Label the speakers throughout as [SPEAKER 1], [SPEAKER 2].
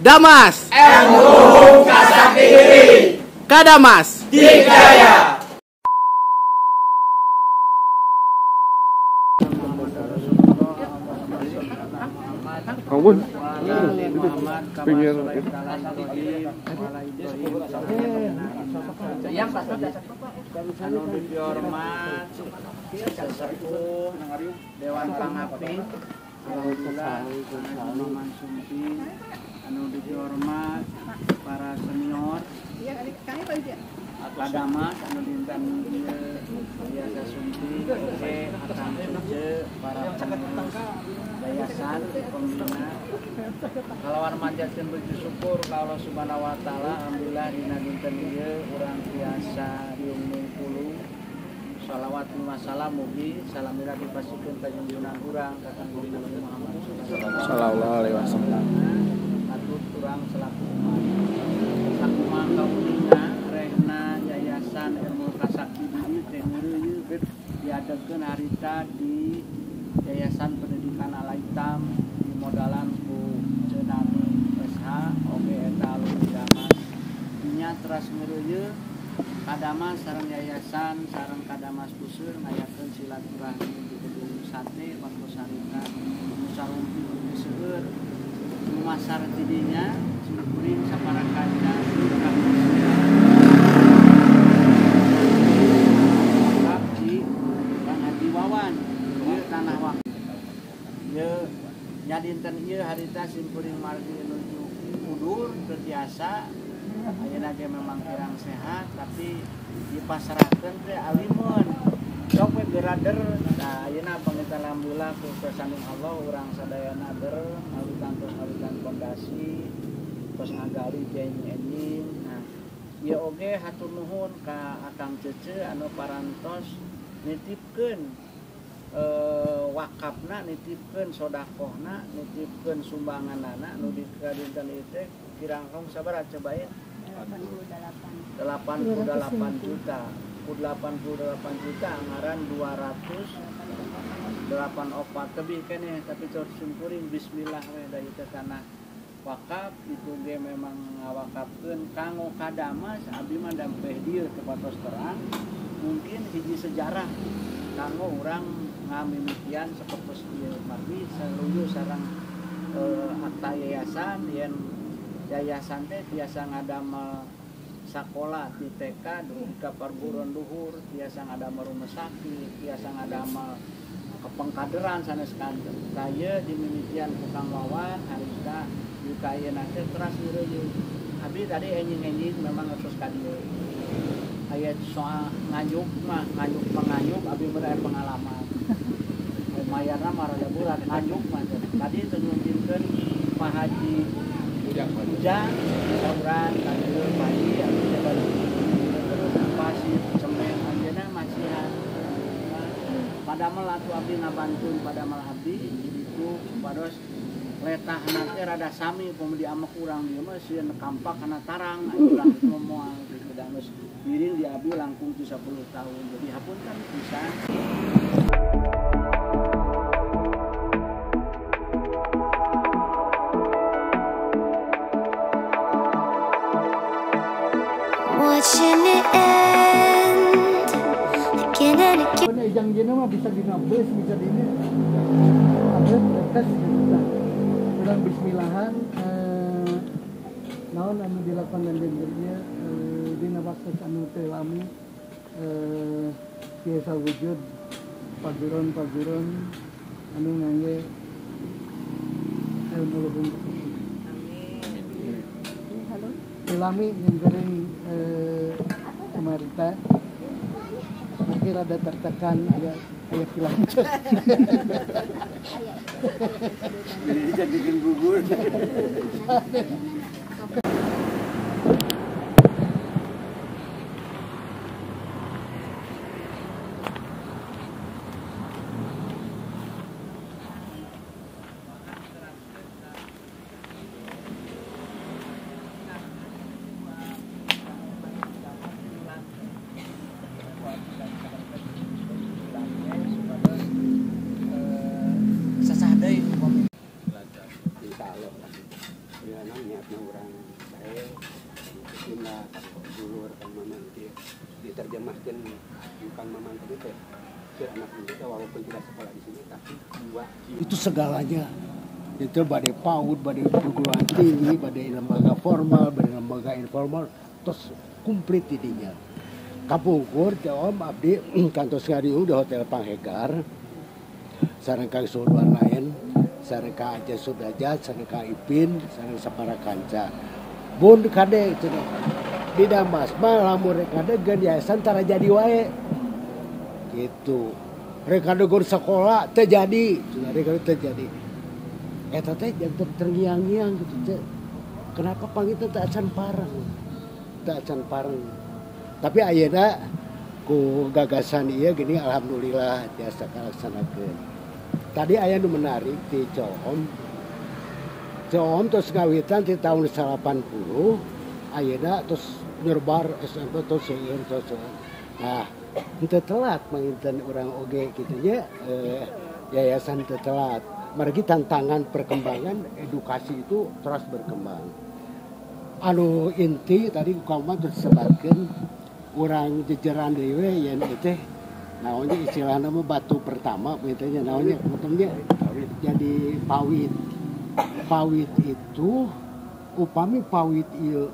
[SPEAKER 1] Damas
[SPEAKER 2] Ilmu Kasakti Diri
[SPEAKER 1] Kadamas
[SPEAKER 2] Dikdaya.
[SPEAKER 3] Kawan, pinggir.
[SPEAKER 4] Anu dihormat sesepuh Dewan Pangaping, alhamdulillah Maman Sumpi, anu dihormat para senior Kadamas anu dinten biasa Sumpi, oke Akang Cece, para pengurus yayasan pembina. Kalawan manjatkeun puji syukur ka Allah Subhanahu wa taala, alhamdulillah dina dinten ieu urang tiasa riung mungkulu. Shalawat wa salam mugi salamira dipasikeun ka junjungan urang ka Kangjeng Nabi Muhammad
[SPEAKER 3] sallallahu alaihi wasallam.
[SPEAKER 4] Atut urang selaku umat. Sakumaha kauninga rehna Yayasan Ilmu Kasakti Diri teh ngeureuyeuh diadegkeun harita di Yayasan Pendidikan Al-Aitam dimodalan ku Cenani SH oge eta alumni Damas. Dinya teras ngeureuyeuh Kadamas sareng yayasan sareng Kadamas Puseur ngayakeun silaturahmi di gedung sate waktu sarita musarumpi oge seueur lumasar ti dinya simkuring sapara kanca di Kang Haji Wawan ieu tanah wakaf ieu nya dinten ieu harita simkuring margi nuju mundur teu tiasa. Ayeuna ge memang kurang sehat tapi dipasrahkeun teh alimun sok we gerader. Nah ayeuna panginten alhamdulillah ku kesaning Allah urang sadayana ger ngawitan tos ngawitan pondasi tos ngagali enjing-enjing. Nah ieu oge hatur nuhun ka Akang Cece anu parantos nitipkeun wakafna, nitipkeun sodakohna, nitipkeun sumbanganana nu di dinten ieu teh kirangkong sabaraha cobain 88 juta. Ku 88 juta anggaran 284 tebih keneh tapi cor simkuring bismillah we da ieu tanah wakaf itu ge memang ngawakafkeun kanggo Kadamas abdi mah dampeh dieu teu patos terang mungkin hiji sejarah kanggo urang ngamimitian sapertos ieu margi saluyu sareng akta yayasan yen yayasan teh tiasa ngadamel sakola di TK dugi ka perguruan luhur, tiasa ngadamel rumah sakit, tiasa ngadamel kepengkaderan sanes kanten. Tah ieu dimimitian ku Kang Wawan harita duka ayeuna teh teras ngeureuyeuh. Abdi tadi enjing-enjing memang geus ka dieu. Aya soal nganyuk mah, nganyuk menganyuk abdi mah aya pengalaman. Mayarna mah rada berat nganyuk mah. Tadi teu nyuntinkeun Pak Haji Ujang, sauran, kanjur, pagi, abdi teh bari terus pasir, semen, anjeunna masihan. Padamel atuh abdi ngabantun padamel abdi itu supados letahna teh rada sami upami diamek urang dieu mah sieun kampak kana tarang aya urang moal gitu da geus miring di abdi langkung 10 tahun. Jadi hapunten pisan.
[SPEAKER 5] Watching it end again and again.
[SPEAKER 6] Ijang jena mah bisa dina bus, bisa dina ada tes gitu. Urang bismillahan naon anu dilakukan dan dirinya dina waktu anu teu lami biasa wujud paguron-paguron anu ngangge ilmu luhung. Amin. Lami yang gering pemerintah mungkin rada tertekan agak kayak pilanjut.
[SPEAKER 4] Jadi dijadikan bubur. Sasah deui upami.
[SPEAKER 2] Insyaallah. Ya namanya
[SPEAKER 1] Niatna urang sae pindah dulur Kang Maman diterjemahkan Kang Maman tadi teh ke anak muda walaupun tidak sekolah di sini tapi jiwa
[SPEAKER 6] itu segalanya itu badai PAUD, badai perguruan tinggi, badai lembaga formal, badai lembaga informal, terus komplit didinya. Kapungkur teh Om abdi kantos ngariung di Hotel Panghegar sareng Kang Sulwan lain, sareng Kang Aceh Sudrajat, sareng Kang Ipin, sareng sapara kanca. Bun kade cenah di Damas mah lamun rek ngadegeun yayasan tara jadi wae. Gitu. Rek ngadegeun sekolah teu jadi, cenah rek teu jadi. Eta teh janten terngiang-ngiang gitu teh. Kenapa panggil teh acan pareng? Teu acan pareng. Tapi ayeuna ku gagasan ieu gini alhamdulillah tiasa kalaksanakeun. Tadi aya nu menarik ti Coom. Coom terus ngawitan ti tahun 80 ayeuna terus nyebar SMP terus seueur terus. Nah, henteu telat manginten urang oge kitu nya yayasan teu telat. Margi tantangan perkembangan edukasi itu terus berkembang. Anu inti tadi koma terus disebutkeun urang jejeran deui we yen teh naonnya istilahna mah batu pertama kitu nya naonnya potongnya jadi pawit. Pawit itu upami pawit ieu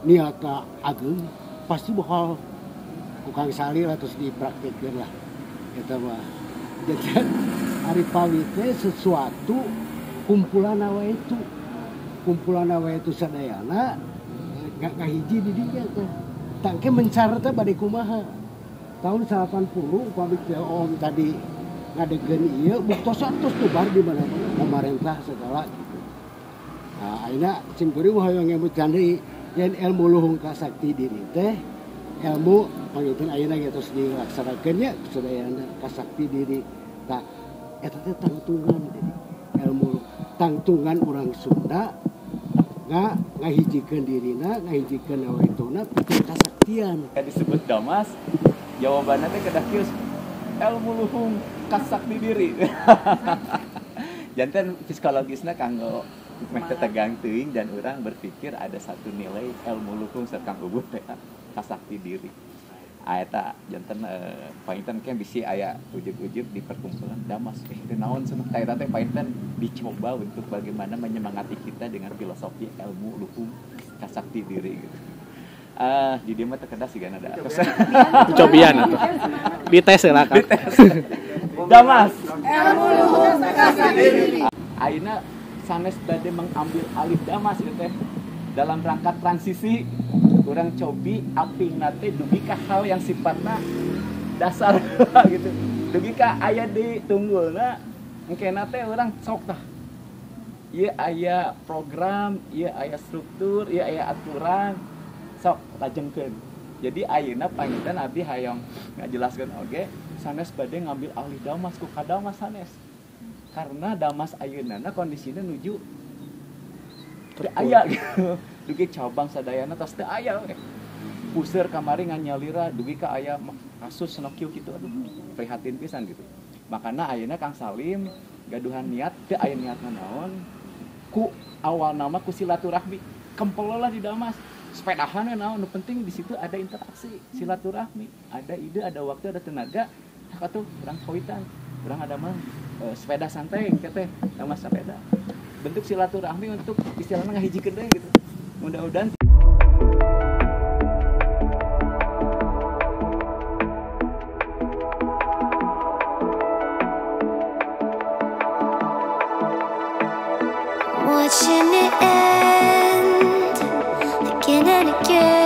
[SPEAKER 6] niatna ageung pasti bakal ku Kang Salil terus dipraktikkeun lah eta mah. Jadi ari pawit teh sesuatu kumpulan awe itu. Kumpulan awe itu sadayana ngahiji di dinya teh. Tangke mencar teh bade kumaha. Tahun 80 upami teh Om tadi ngadegeun ieu buktosan terus tubar di mana-mana pemerintah segala gitu. Nah, ayeuna sim kuring hoyong ngemutkeun deui yen ilmu luhung kasakti diri teh ilmu panginten ayeuna ge terus dilaksanakeun nya sadayana kasakti diri. Tah eta teh tangtungan jadi ilmu tangtungan urang Sunda ngahijikeun dirina, ngahijikeun awetuna pikeun kasaktian.
[SPEAKER 7] Disebut Damas, jawabannya teh kedah kieu ilmu luhung kasakti diri. Janten psikologisna kanggo meh tegang teuing dan urang berpikir ada satu nilai ilmu luhung sareng Kang Ubud teh kasakti diri. Eta janten painten ke bisi aya ujug-ujug di perkumpulan Damas teu naon cenah ka eta teh painten dicoba untuk bagaimana menyemangati kita dengan filosofi ilmu luhung kasakti diri gitu. Di dieu mah teu kedah sigana da atos.
[SPEAKER 3] Cobian atuh. Dites heula Kang.
[SPEAKER 7] Damas
[SPEAKER 2] ilmu luhung kasakti diri.
[SPEAKER 7] Ayeuna sanes bade mengambil alih Damas ieu teh dalam rangka transisi urang cobi apingna teh dugi ka hal yang sifatna dasar gitu. Dugi ka aya di tunggulna engkena teh urang sok tah. Ieu aya program, ieu aya struktur, ieu aya aturan, sok lajengkeun. Jadi ayeuna panginten abdi hayang ngajelaskeun oge sanes bade ngambil alih Damas ku ka Damas sanes. Karena Damas ayeuna kondisina nuju teu aya gitu. Dugi cabang sadayana tos teu aya we. Puseur kamari nganyalira dugi ka aya kasus senokyu kitu aduh prihatin pisan gitu. Makana ayeuna Kang Salim gaduhan niat teu aya niatna naon ku awal nama ku silaturahmi kempel lah di Damas. Sepedahan we naon nu penting di situ ada interaksi silaturahmi, ada ide, ada waktu, ada tenaga. Atuh urang kawitan, urang ada mah sepeda santai engke teh Damas sepeda. Bentuk silaturahmi untuk istilahnya ngahijikeun deui gitu. Mudah-mudahan
[SPEAKER 5] watching it end again and again.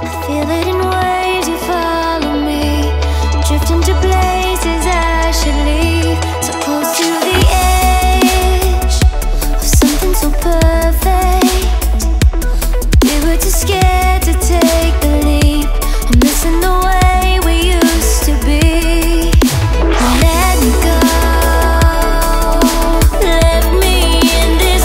[SPEAKER 5] I feel it in waves, you follow me, drifting to places I should leave. So close to the edge of something so perfect. We were too scared to take the leap. I'm missing the way we used to be. Let me go. Let me in this.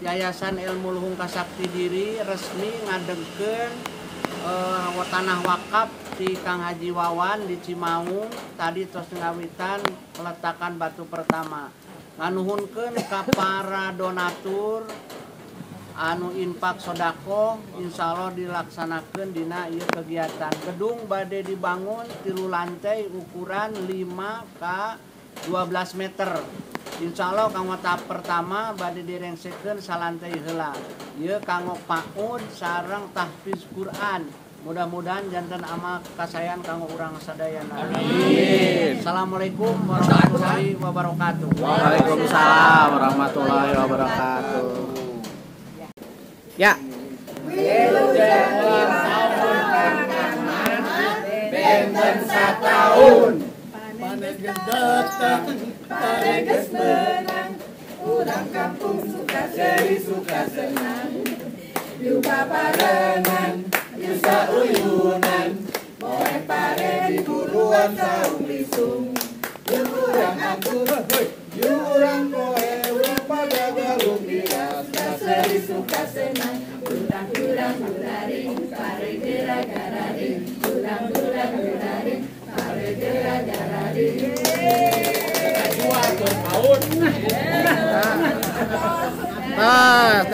[SPEAKER 4] Yayasan Ilmu Luhung Kasakti Diri resmi ngadegkeun tanah wakaf di Kang Haji Wawan di Cimaung. Tadi tos ngawitan peletakan batu pertama. Nganuhunkeun ka para donatur anu infak sodako, insya Allah dilaksanakan dina ieu kegiatan. Gedung bade dibangun 3 lantai ukuran 5 ke 12 meter. Insya Allah kanggo tahap pertama bade direngsekeun salantai heula. Ieu kanggo PAUD sareng tahfiz Quran. Mudah-mudahan janten amal kasayan kanggo urang sadayana. Amin. Assalamualaikum warahmatullahi wabarakatuh.
[SPEAKER 3] Waalaikumsalam warahmatullahi wabarakatuh. Ya.
[SPEAKER 2] Benten sataun. Paneges menang, urang kampung suka seri suka senang. Yuka parengan, yusa uyunan, moe pare di buruan saung lisung. Yuk urang atur, yuk urang poe, urang pada galung dias. Seri suka senang, urang-urang guraring, pare gerak gararing, urang-urang guraring, pare gerak gararing.
[SPEAKER 3] Ah,